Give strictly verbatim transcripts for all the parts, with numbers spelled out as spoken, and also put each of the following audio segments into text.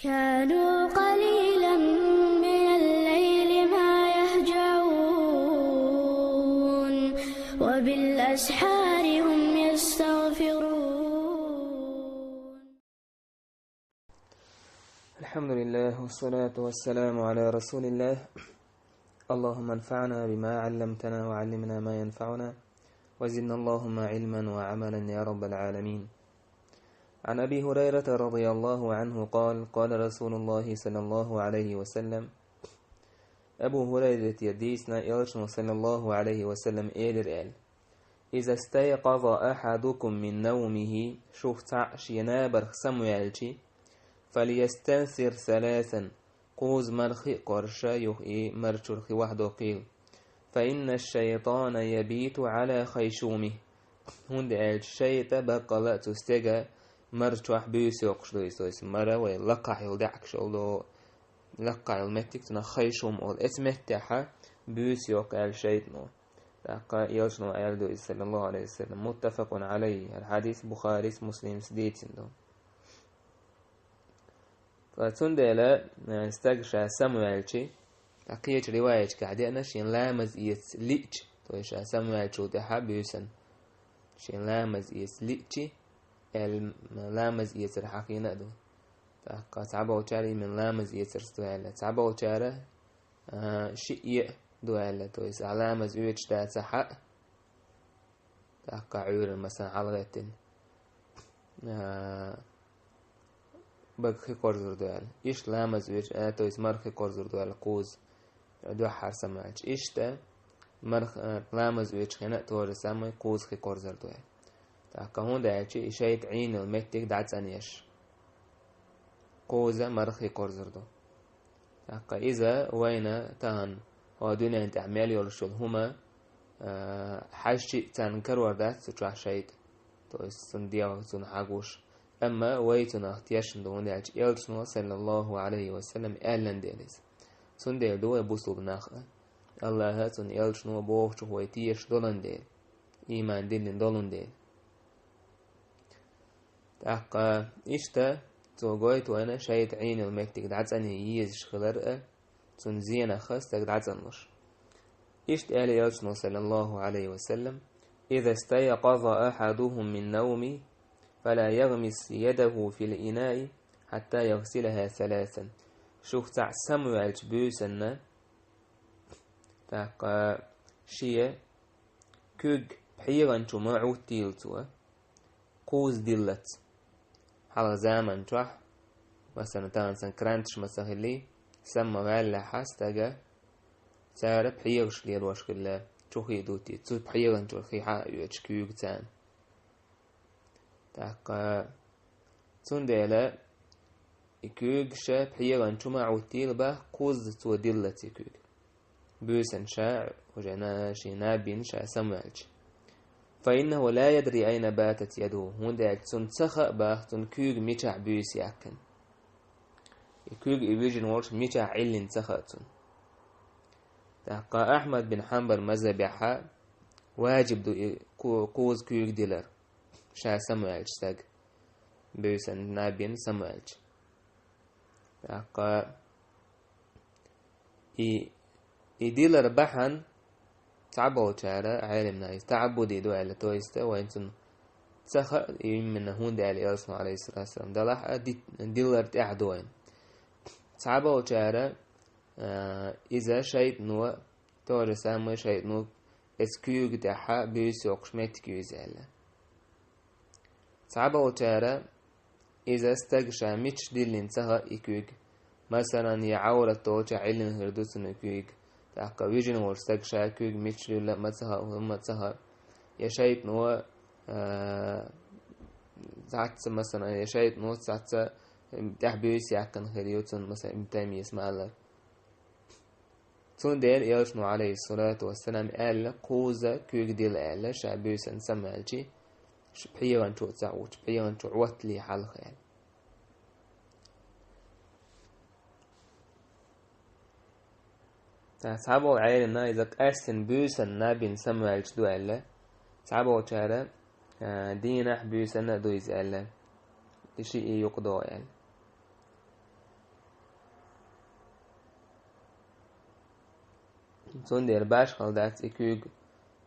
كانوا قليلا من الليل ما يهجعون، وبالأسحار هم يستغفرون. الحمد لله والصلاة والسلام على رسول الله. اللهم انفعنا بما علمتنا وعلمنا ما ينفعنا وزدنا اللهم علما وعملا يا رب العالمين. عن أبي هريرة رضي الله عنه قال: قال رسول الله صلى الله عليه وسلم. Абу Хурайрата дийцина, элчано саллаллаху алейхи ва саллям элира аьлла: إذا استيقظ أحدكم من نومه, шух цхьаъ шен набарх самаваьлчи, فليستنثر ثلاثا, кхузза мархи а кхорша, юха и марчура хи вахдоккхийла. فإن الشيطان يبيت على خيشومه. ХӀунда аьлча шайтӀа баккъала а цу стеган мара чохь буьйса йоккхуш ду иза, то есть мара вай лакхахь йолу даьӀахкаш йолу, лакхахь йолу меттиг цунах хайшум олу. Эцу меттехьа буьйса йоккху аьлла шайтӀано. ТӀаккха элчано аьлла ду иза, саллаллаху алейхи ва саллям. متفق عليه. ХӀара хьадис Бухарис, Муслимс дийцина ду. Ткъа цундела, э, стаг ша самаваьлчи, ткъа кхечу риваятчикахь деана, шен ламаз эца лиъчи, то есть ша самаваьллачул тӀаьхьа буьйсанна, шен ламаз эца лиъчи, аьлла, ламаз эцар хьахийна а ду. ТӀаккха цхьаболчара именно ламаз эцарца ду аьлла, цхьаболчара, а, шиъ а ду аьлла, то есть ахь ламаз оьцуш дацахь а, тӀаккха Ӏуьйранна, масалан, хьалагӀеттина, а, бага хи корзур ду аьлла. Иштта ламаз оьцуш, а, то есть марха хи корзур ду аьлла, кхузза дуьххьара самаваьлча. Иштта марха, а, ламаз оьцуш хенахь а то же самое кхузза хи корзур ду аьлла. ТӀаккха хӀунда аьлча и шайтӀа Ӏийна йолу меттиг дӀацӀанъеш, кхузза марха хи корзур ду. ТӀаккха иза вайна тахана хӀокху дуьнен тӀехь мел йолуш йолу хӀума, а, хьаьжча а царна карор дац цу чохь шайтӀа, то есть цунна дегӀ, цунна хьагуш. Амма вай цунах тешна ду, хӀунда аьлча элчано, саллаллаху алейхи ва саллям, аьллан дела иза. Цундела ду вай бусулба нах а, Аллаха, цунна элчано бохучух вай тешаш долан дела, ийман диллина долун дела. ТӀаккха иштта цо гойту вайна шайтӀа Ӏийна йолу меттиг дӀацӀанъе езаш хилар а, цунна зенах стаг дӀацӀанлуш. Иштта аьлла элчано, саллаллаху алейхи ва саллям: إذا استيقظ أحدهم من نومه فلا يغمس يده في الإناء حتى يغسلها ثلاثا. Шух цхьаъ самаваьлча буьйсанна, тӀаккха шен куьг пхьегӀан чу ма Ӏуттийла цо, кхузза диллалц. Хьалха заман чохь, масалан, тахана сан кранташ ма ца хиллий, самаваьллехьа стага, цара пхьегӀаш лелош хилла, чу хи а дуттий, цу пхьегӀан чуьра хи хьа а оьцуш куьйга царна. ТӀаккха цундела и куьйгаш пхьегӀан чу ма Ӏуттийла бах, кхузза цо диллалц и куьг. Буьйсанна ша, уже на-, шен наб бина ша самаваьлча. فإنه لا يدري أين باتت يده. ХӀунда аьлча цунна ца хаьа бах, цунна куьйга мичахь буьйса яьккхина. И куьг и вижина волуш мичахь Ӏиллина ца хаьа цунна. ТӀаккха Ахьмад бин Хьанбал мазхабехьа важиб ду и ку-, кхузза куьйга дилар, ша самаваьлча стаг, буьйсанна наб бина самаваьлча. ТӀаккха и, и дилар бахьана цхьаболчара, Ӏелимна, иза таӀаббуди ду аьлла, то есть вайна цунна ца хаьа, именно хӀунда аьлла элчано, алейхиссалату вассалам, делахь а ди-, дилар тӀехь ду вайна. Цхьаболчара, а, иза шайтӀано, то же самое шайтӀано эцу куьйга тӀехьа буьйса йоккхуш меттиг ю иза аьлла. Цхьаболчара иза стага ша мичахь диллина ца хаьа и куьг. Масалан, я Ӏаврат долчохь Ӏиллина хир ду цунна и куьг. ТӀаккха вижина волчу стага ша куьг мичахь дуьллу а ма ца хаьа, хӀумма а ца хаьа. Я шайтӀано, а, цхьацца, масалан, я шайтӀано цхьацца тӀехь буьйса яьккхина хир ю цунна, масалан, Ибн Таймийяс ма-аллара. Цундела элчано, алейхиссалату вассалам, аьлла, кхузза куьг дила аьлла, ша буьйсанна самаваьлча, ш-, пхьегӀан чу ца Ӏутту, пхьегӀан чу Ӏоттале хьалха аьлла. Ткъа цхьаболу Ӏелимна иза къаьстина буьйсанна наб бина самаваьлча ду аьлла, цхьаболчара, а, дийнахь а буьйсанна а ду иза аьлла, и шиъ юкъадогӀу аьлла. Цундела башхала дац и куьйга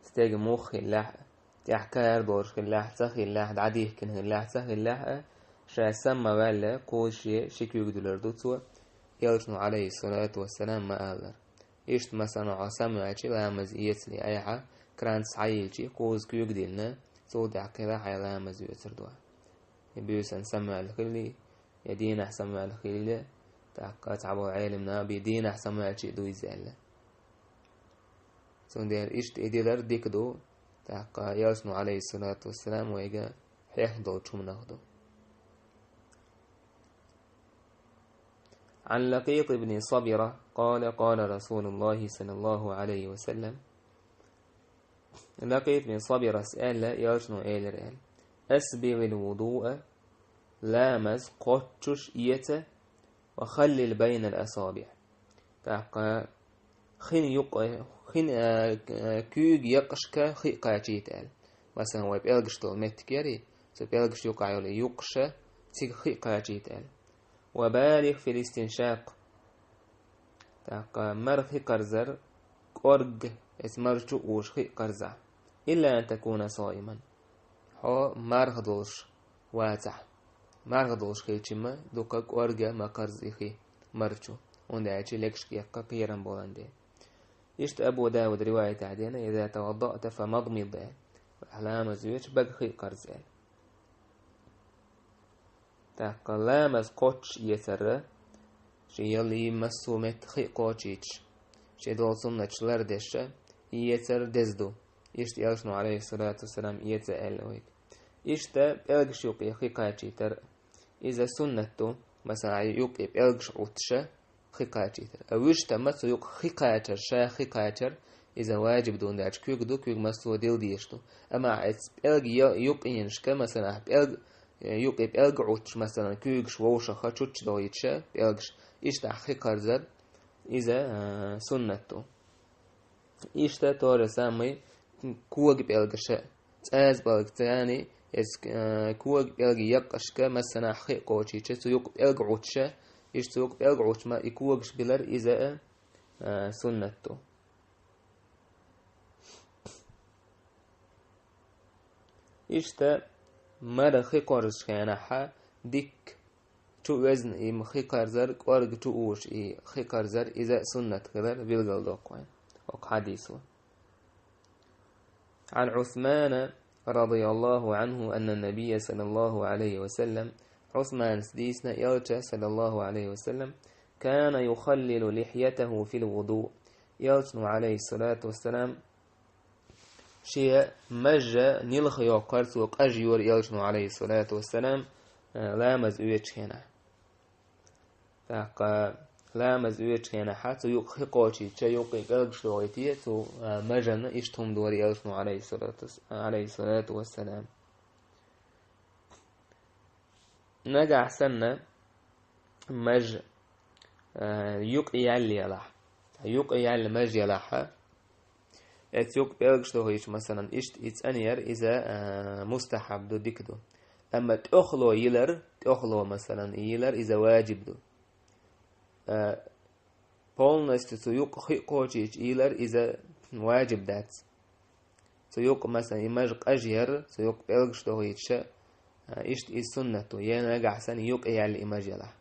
стеган мух хиллехь а, тӀехь кара долуш хиллехь а, ца хиллехь а, дӀадихкина хиллехь а, ца хиллехь а, ша самаваьлла, кхуза шен ши куьйга дуьллур ду цо, Элчано, Ӏалайхиссалату вассалам, ма-аллара. Иштта, масала, хьо самаваьлча ламаз эцале айхьа, кранца схьайийча, кхуза куьйга диллина, цул тӀаьхьа кхин хьайн ламаз оьцур ду. Я буьйсанна самаваьлла хилла, я дийнахь самаваьлла хилла, тӀаккха цхьаболу Ӏеламнаха бен дийнахь самаваьлча а ду иза аьлла. Цундела иштта и дилар дика ду, тӀаккха Элчано, Ӏалайхиссалату вассалам, вайга хьехна долчу хӀуманах ду. عن لقيط بن صبرة قال: قال رسول الله صلى الله عليه وسلم. Лакъит бин Сабирас аьлла, Элчано элира аьлла: «أسبغ الوضوء», ламаз кхоччуш эца, «وخلل بين الأصابع». ТӀаккха хин юкъа, хин, а, а, куьйга якъашка хи кхачийта аьлла. Масалан, вай пӀелгаш долу меттиг яри, цу пӀелгаш юкъахь йолу юкъаша цига хи кхачийта аьлла. «وبالغ في الاستنشاق». ТӀаккха марха хи кхарзар, кӀорга эца марчу уш хи кхарзахь. «إلا أن تكون صائما». Хьо марха долуш вацахь. Марха долуш хилчимма дукха кӀорга ма кхарза и хи марчу, хӀунда аьлча легашка яккха кхерам болан де. Иштта Абу Дауд риваятахь дена: «إذا توضأت فمضمض», аьлла. Ламаз оьцуш бага хи кхарза аьлла. ТӀаккха ламаз кхоччуш эцар, шен яллий массо а метта хи кхочийчаш, шен долу суннаташ лардеш, и эцар деза ду. Иштта Элчано, Ӏалайхиссалату вассалам, эца аьлла вайга. Иштта пӀелгаш юкъе хи кхачийтар, иза суннат ду, масала, юкъе пӀелгаш Ӏуттуша хи кхачийтар. А вуьшта ма цу юкъа хи кхачар, ша хи кхачар, иза ваджиб ду, хӀунда аьлча куьг ду, куьг массо а дилла дезаш ду. Амма ахь эца пӀелг я-, юкъенашка, масала, ахь пӀелг, юкъе пӀелг Ӏуттуш, масала, куьйгаш вовшаха чучча дохуьйтуша пӀелгаш, иштта ахь хи кхарзар, иза, а, суннат ду. Иштта то же самое кога пӀелгаша, цӀаза пӀелг царний, эца, а, кога пӀелги яккъашка, масала, хи кхочийча, цу юкъа пӀелг Ӏуттуша, иштта цу юкъа пӀелг Ӏуттуш ма и когаш билар, иза, а, суннат ду. Иштта марха хи кхорзучу хенахьа дикка чу везна и хи кхарзар, кӀорга чу уш и хи кхарзар, иза суннат хилар билгалдоккху вайн окху хьадисо. عن عثمان رضي الله عنه أن النبي صلى الله عليه وسلم، Ӏусманас дийцина, Элча, саллаллаху Ӏалайхи ва саллам, كان يخلل لحيته في الوضوء. Элчано, Ӏалайхиссалату вассалам, шен мажа нилха йоккхар, цо къажйора Элчано, Ӏалайхиссалату вассалам, ламаз оьцучу хенахь. ТӀаккха ламаз оьцучу хенахьа цу юкъа хи кхочийча, юкъе пӀелгаш дохуьйтий, цу, а, мажанна иштта хӀума дора Элчано, Ӏалайхиссалату, Ӏалайхиссалату вассалам. Нагахь санна маж, а, юкъ яьлла ялахь. Юкъ яьлла маж ялахьа, эца юкъа пӀелгаш дохуьйтуш, масалан, иштта и цӀанъяр, иза, а, мустахьаб ду, дика ду. Амма тӀехула йилар, тӀехула, масалан, и йилар, иза ваджиб ду. А, полностью цу юкъа хи кхочийча йилар, иза ваджиб дац. Цу юкъа, масалан, и маж къажъяр, цу юкъа пӀелгаш дохуьйтуша, а, иштта иза суннат ду, я нагахь санна юкъ яьлла и маж ялахь.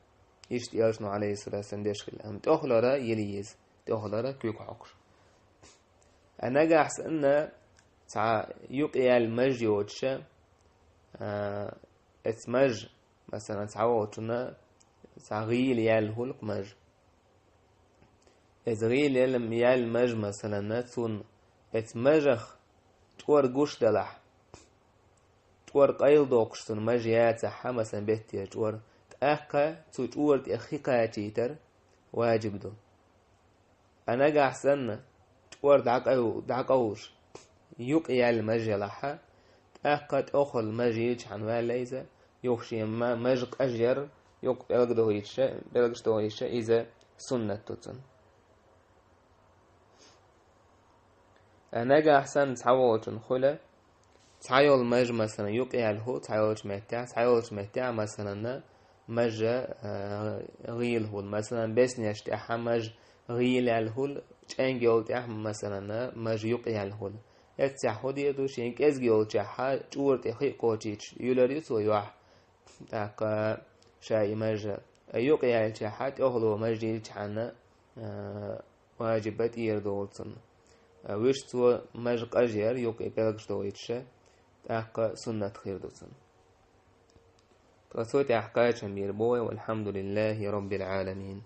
Иштта Элчано, Ӏалайхиссалату вассалам, деш хилла. Амма тӀехулара йила еза, тӀехулара куьг хьокхуш. А нагахь санна цхьа юкъ яьлла маж йоцуша, а, эца маж, масалан, цхьаволчунна цхьа гӀийла яьлла хуьлу-кх маж. Эца гӀийла яьлла, яьлла маж, масалан, цунна эца мажах чӀор гуш далахь, чӀор къайладоккхуш цунна маж яцахьа, масалан, беттера чӀор, тӀаккха цу чӀора тӀе хи кхачийтар ваджиб ду. А нагахь санна, чӀор дӀакъай-, дӀакъовлуш, юкъ яьлла маж ялахьа, тӀаккха тӀехула маж йилчхьана ваьлла иза, юха шен ма-, маж къажъяр, юкъа пӀелг дохуьйтуша, пӀелгаш дохуьйтуша, иза суннат ду цунна. А нагахь санна цхьаволчун хуьла, цхьайолу маж, масалан, юкъ яьлла хӀу цхьайолчу меттехь, цхьайолчу меттехь, масалан, мажа, а, гӀийла хӀула, масалан, беснеш тӀехьа маж гӀийла яьлла хуьлу, чӀенга йолу тӀехь, масалана, мажа юкъа яьлла хуьлу. Эццехь хӀун дийр ду, шен кӀезга йолчехьа чӀора тӀе хи а кхочуьйтуш юьлур ю цо юьхь, тӀаккха ша и мажа. Юкъа яьлчехьа тӀехула мажа йилчхьана, а, важиб а тӀера долу цунна. А, вуьш цо мажа къажъяр, юкъе пӀелгаш долуьйтуш, тӀаккха суннат хир ду цунна. Ткъа цу тӀехь кхачам бийр бу вай, валхьамдулиллахи роббил Ӏаламин.